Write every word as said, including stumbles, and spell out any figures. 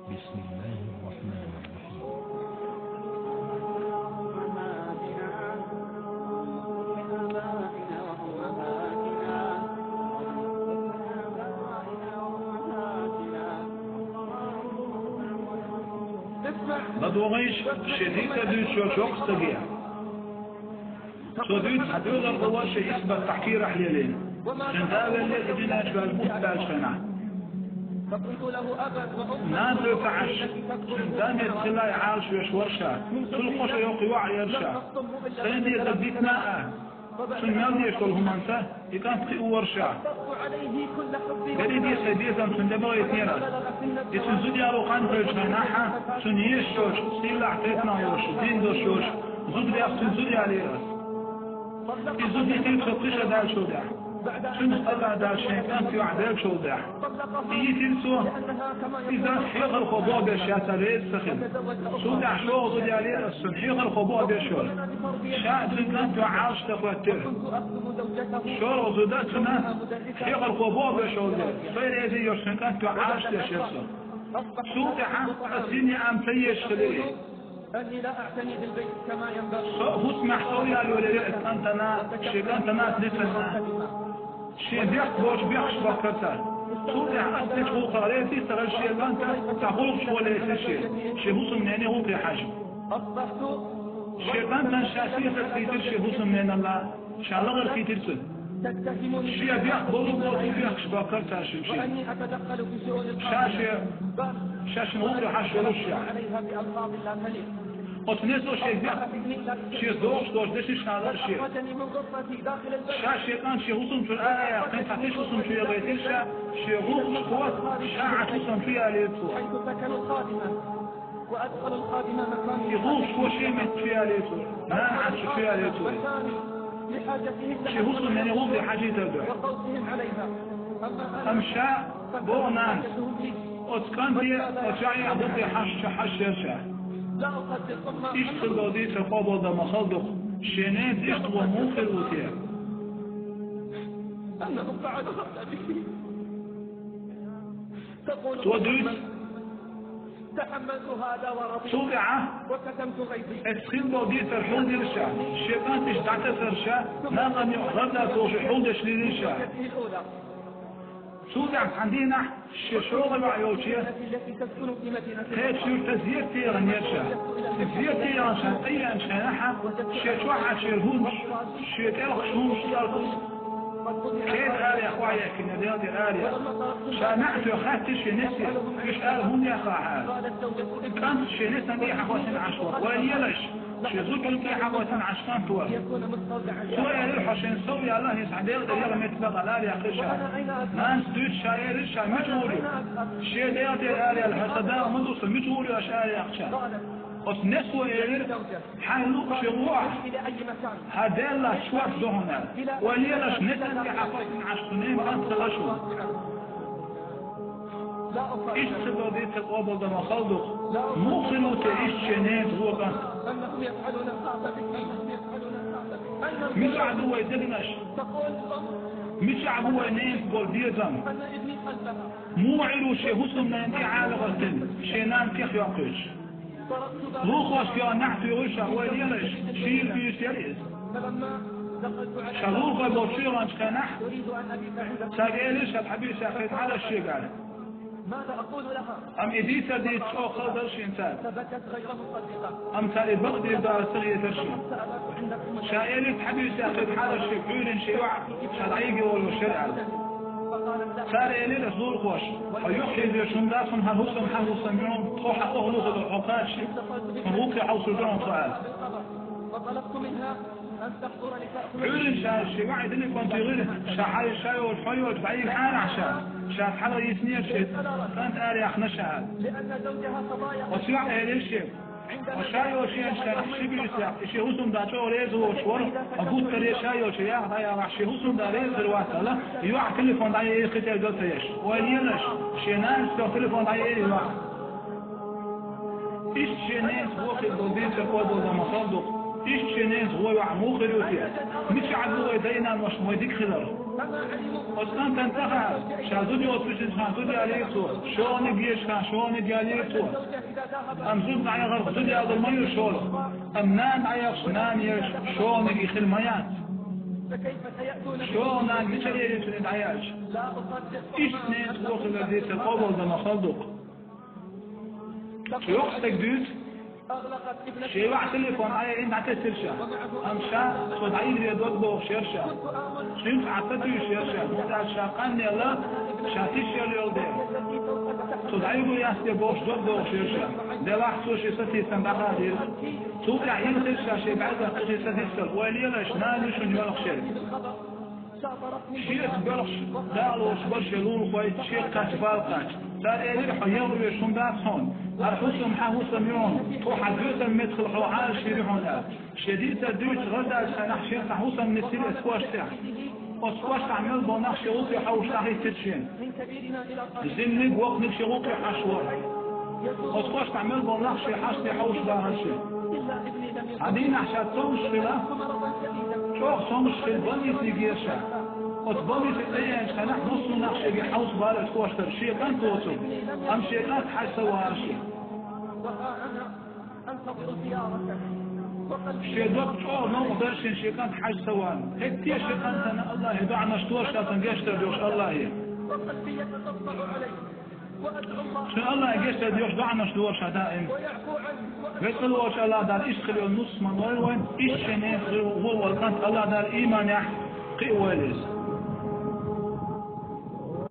بسم الله الرحمن الرحيم. ЛадугӀийша шедита дуьйцучо чокх стаге. Цо дуьйцу хьан доьлар гӀо вар шен исбат тахкирахь лелийна. Шен да велле а динечу ваьлла бутт баьлча хенахь. Нана тӀе ца Ӏаш, цуьнан да меца хилла а Ӏалашвеш вара ша. Цул кхо шо йоккха йоӀ яра ша. Сайна дезар дитина а, цунна мел дезаш долу хӀуманца, и кӀант кхио вара ша. Берриге а сайн безам цунна тӀе бахийтинера. И цуьнан зуда яло хан хьоьжучу хенахь, цунна езаш йолчу, сийлахь тайпанах йолуш, дин долуш йолчу зударах цуьнан зуда ялийра ас. И зуда йитира цо кхин шо даьллачул тӀаьхьа. Цуьнах АллахӀ Дала шен кӀант йоӀ деллачул тӀаьхьа. И йитира цо, иза хьехархо боху беш яцара реза ца хилла. Цул тӀаьхьа шолгӀа зуда ялийра ас цунна, хьехархо боху беш йолу. Ша а цуьнан кӀант йоӀ Ӏалашдан хӀоьттира. ШолгӀа зуда цуьнан хьехархо боху беш йолу дела, со и реза йолуш цуьнан кӀант йоӀ Ӏалашдеш яра со. Цул тӀаьхьа ас йина яа ца езаш хилира. Со хӀусамехь сов яла йолаелира аса кӀантана, шен кӀантана, ницкъана. Шен бехк боцуш бехкаш бахкара цара. Цул тӀаьхьа ас дечу гӀуллакхах реза хилира, шен кӀанта цхьа гӀуллакхаш валийра шен, шен хӀусамнене гӀуллакхе хьажа. Шен кӀантана ша сехьа хийтира шен хӀусамненалла, ша лахара хийтира цунна. Шен бехк болу боху бехкаш бахкара цара шен шен. Ша шен, ша шен гӀуллакхе хьажа йолуш ша. Оцу несо шен бехк, шен догӀуш долчу дешнаш ша лара шен. Ша шен кӀант шен хӀусам чуьра ара а яьккхина, цхьа тиша хӀусам чу яхийтира ша, шен гӀуллакхашка ша Ӏаш хӀусам чу ялийра цо. И гӀуллакхаш шен метта чу ялийра цо, нана Ӏаш чу ялийра цо. Шен хӀусамнене гӀуллакхе хьажийтар дуьхьа. Амма ша, боху нанас, оцу кӀанте, оцу йоӀе гӀуллакхе хьажа, хьажа яра ша. Иштта хила долу дийцар къобалдан ма хала ду-кх, шен ненаца иштта вон муха хир ву те? Цо дуьйцу, цул тӀаьхьа, оцу хила долу дийцар хьулдира ша, шен кӀант иштта дӀатасара ша, нахана юкъа гӀардаца волуш хьулдеш лелийра ша. Цул тӀаьхьа цхьана дийнахь шен шолгӀа йоӀ йолчу кхечу юьртан зерате яханера ша. И зерате яхана ша тӀееанчу хенахь, шен чохь Ӏаш йолу хӀуманаш, шен тӀелхаш хӀуманаш, кӀелхаш, кхета арахь охьаехкина, Делан тӀера арахь. Ша маьӀна тоьхна хаьттира шен несе, уьш ара хӀунда яьхна ахь ара? КӀант шен несана тӀе хьахӀоьттина Ӏаш вара. Вай лелаш! Шен зудчунна тӀе хьахӀоьттина Ӏаш кӀант вара. Цо элира, хьо шен сов яьлла, хӀинца хьан Делан тӀера яла меттиг бакъ ара яьккхира ша. Нанас дуьйцу ша элира, ша мича гӀур ю? Шен Делан тӀера ара яьлла, хьо сан дагӀа ма ду, со мича гӀур ю аша ара яьккхича? Оцу несо элира, хьайн луъу шен ву ахь, хьан Делан чорта ду хьуна аьлла. Вай лелаш, несана тӀе хьахӀоьттина Ӏаш цу ненан кӀант хилла шуна. Иштта хила долу дийцар къобалдан ма хала ду-кх, муха хир ву те иштта шен ненаца вон кӀант? Мичахь ду вай дегнаш? Мичахь бу вай ненаца болу безам? Муха Ӏийр ву шен хӀусамнана тӀе Ӏалашдина, шен нана тӀехйоккхуьйтуш? Лулахошка йоӀанна нахь туьйхира ша, вай лелаш, шийла буьйса яра иза. Ша лулахой болчу чу яханчу хенахь, цаьрга элира ша, дӀабуьйса кхин хьалаш шегара. Амма и дийцар дийца чӀогӀа хала дара шена цара. Амма цара и бакъдийр дара ца хетара шена. Ша элира, дӀабуьйса кхин хьалаш шега, Ӏуьйранна шен йоӀ ша дӀайига волуш яра аьлла. Цара элира аса лулахошка, хьо юххе везаш хӀума дац, хьан хӀусам, хьан хӀусам ю, тхо хьан охьалуха ду, хьо кхача, хьуна гӀуллакхе хьовсур ду хьуна тхо аьлла. Ӏуьйранна ша шен йоӀе телефон туьйхира, ша хьалха ша йолчу, хьо йолчу дӀайига хьарахь ша, ша хьалха йиснера шен кӀант араяьккхина ша аьлла. Оцу йоӀа элира шега, хьо ша йолчу хенахь ши буьйса яьккха, и шен хӀусамда чӀогӀа реза воцуш вара, хьо гуттар а ша йолчу яха дӀаялахь, шен хӀусамда реза хир вац аьлла, и йоӀа телефон дӀаяйира кхин тӀе гал ца еш. Вай лелаш, шен нанас тоьхна телефон дӀаяйира и йоӀа. Иштта шен ненаца вон хир долу дийцар къобалдан ма хала ду-кх, иштта шен ненаца вон йоӀ муха хир ю те? Мичахь бу вай дай-наношна вай дика хилар? Оцу кӀантана ца хаьа, ша зуда йоцуш иза хан зуда ялийра цо, шолгӀаниг езаш хан шолгӀаниг ялийра цо. Амма зуда дӀаяхарх зуда ялур ма ю шолгӀа. Амма нана дӀаяхаш, нана езаш шолгӀаниг и хила ма яц. ШолгӀа нана мича елира цуьнан дӀаяьлча? Иштта неца вохуьлар дийцар къобалдан ма хала ду-кх. Цу йоккха стага дуьйцу, шен йоӀа телефон Ӏаяйина дӀатесира ша. Амма ша цо дӀайиллера дог дохуш яра ша. Цуьнца Ӏа ца туьйсуш яра ша, хӀунда аьлча ша къанъелла, ша тиша йолу дела. Цо дӀайилла яц те бохуш дог дохуш яра ша. Делахь цо шен сатийсам дӀахадийра. Цул тӀаьхьа йилхира ша шен бӀаьргах кхин сатийсам, ойла елаш, нана ю шуна йоьлхуш ерг. Шеца боьлхуш дакъалоцуш бара шен лулахой, шен кхаьчча бала кхаьчча. Цара элира, хьо ягӀ веш хӀума дац хьуна. ХӀара хӀусам хьан хӀусам ю хьуна. Тхо хьан доьзалан меттахула хьо Ӏалашйийр ю хьуна аьлла. Шен дийцар дуьйцуш гӀаззачу хенахь шен цхьа хӀусам нисйира оцу коштехь. Оцу коштахь мел болу нах шен гӀуллакхе хьовсуш дӀахӀиттира шена. Жиманиг, воккханиг шен гӀуллакхе хьаьжна вара. Оцу коштахь мел болу нах шен хьаста хьовсуш дахара шена. Цхьана дийнахь ша цомгуш хилла, чӀогӀа цомгуш хилла, больнице гира ша. Оцу больнице тӀееанчу хенахь массо а нах шега хьовса бара оцу коштара, шен кӀант воцург, амма шен кӀант хьаьжна ца вара шена. Шен дог чӀогӀа новкъа дара шена шен кӀант хьаьжна ца варна. ХӀетте а шен кӀантана Аллахье доӀанаш дора ша, цунна гечдар доьхуш Аллахье. Шен Аллахье гечдар доьхуш доӀанаш дора ша даим. Веза волчу Аллахь Дала иштта хила йолу нус ма лойла вайна, иштта шен нехан гӀо волу кӀант Аллахь Дала ийманехь кхиавойла иза.